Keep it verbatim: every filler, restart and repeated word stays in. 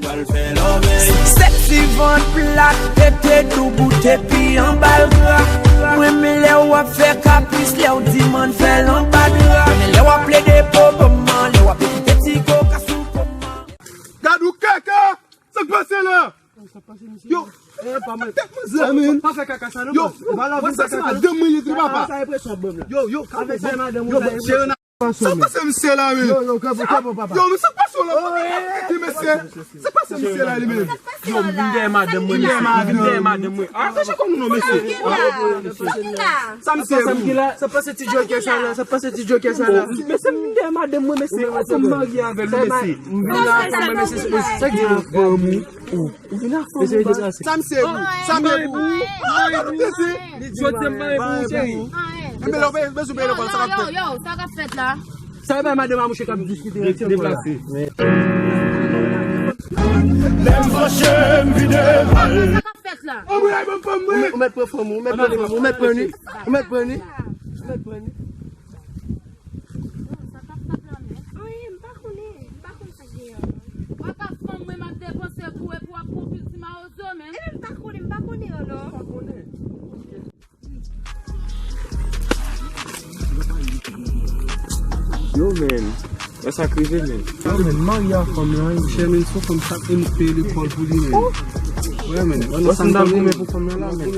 Pral fè lòbèy. Sèksi vant plat, tete doubout epi anba l gra. M renmen lè w ap fè kapris, lè w di m ann fè l anba dra. Men lè w ap plede po bòm nan, lè w ap kite ti koka sou kòm nan. Gad ou kaka! Sa k pase la? Yo, tèt manzè, pa fè kaka sa non. Yo, wè sa se madanm mwen li di papa. Yo, yo, avèk sa madanm ou la. Sa k pase misye la menm? Yo, yo, kanpe, kanpe, papa. Yo, men sa k pase w la? Di mesye, sa k pase misye la li menm? Yo, m vin dèyè madanm mwen, mesye. M vin dèyè madanm mwen. Ah, sa se kòm non, mesye. Sa misye, sa misye la, sa pase ti jokè sa la, sa pase ti jokè sa la. Mesye, m vin dèyè madanm mwen, mesye. Ansanm marye avè l, mesye. M vin la, sa mesye, sa k di nou? Ou vin a fòm ou pa. Sa m se pou? Sa m ye pou? Jodi m pa ye pou ou, cheri. Enben lè w bezwen peye lekòl, sa k ap fèt? Yo, yo, sa k ap fèt la? Sa e pa madanm a mouche k ap diskite. Deplase. Lè m fache, m vide bal. Sa k ap fèt la? Ou mèt pran fanm ou, ou mèt pran fanm ou, ou mèt pran fanm ou, ou mèt pran ni, ou mèt pran ni, ou mèt pran ni. Sa k ap fèt la menm? Anyen, m pa konnen. M pa konn sa k genyen an non. W ap ap fanm mwen m ap depanse pou epi w ap konplis di mawozo menm. Ebyen m pa konnen, m pa konnen an non. Yo, men. Wè sa k rive, men. Yo, men, marye a fanm lan, wi, chè, men, se yon fanm chak minit peye lekòl pou li, men. Wè, men. Wè, nan sa m ta goumen pou fanm lan la, men.